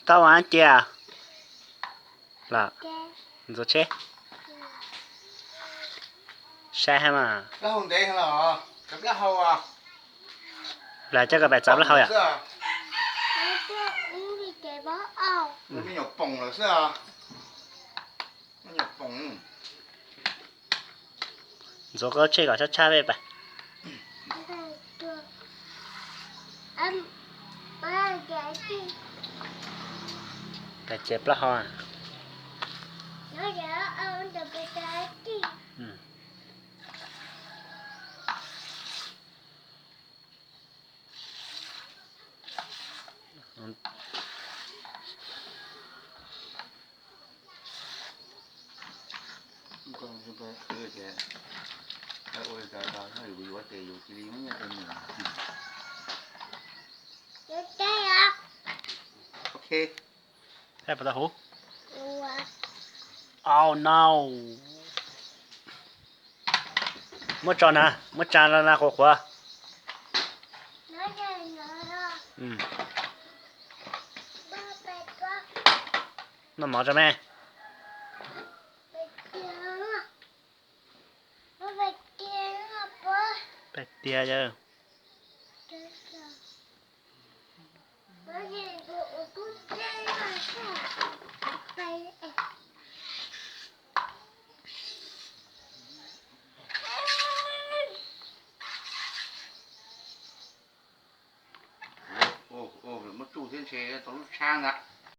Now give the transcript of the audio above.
Tau ua cia los ntxuav tsheb. Sai ha mas. Las coj koj pais txav plaub hau yom. Ntxuav koj tsheb kom tshab tshab peb pais. Pais txiav plaub hau. Ok. Au no. Muab tso na, muab tsa na quas quas. Noj mov tso me. Pais tiag yawg. Muab tsuj thiab ntshe tau lub tshab ntag.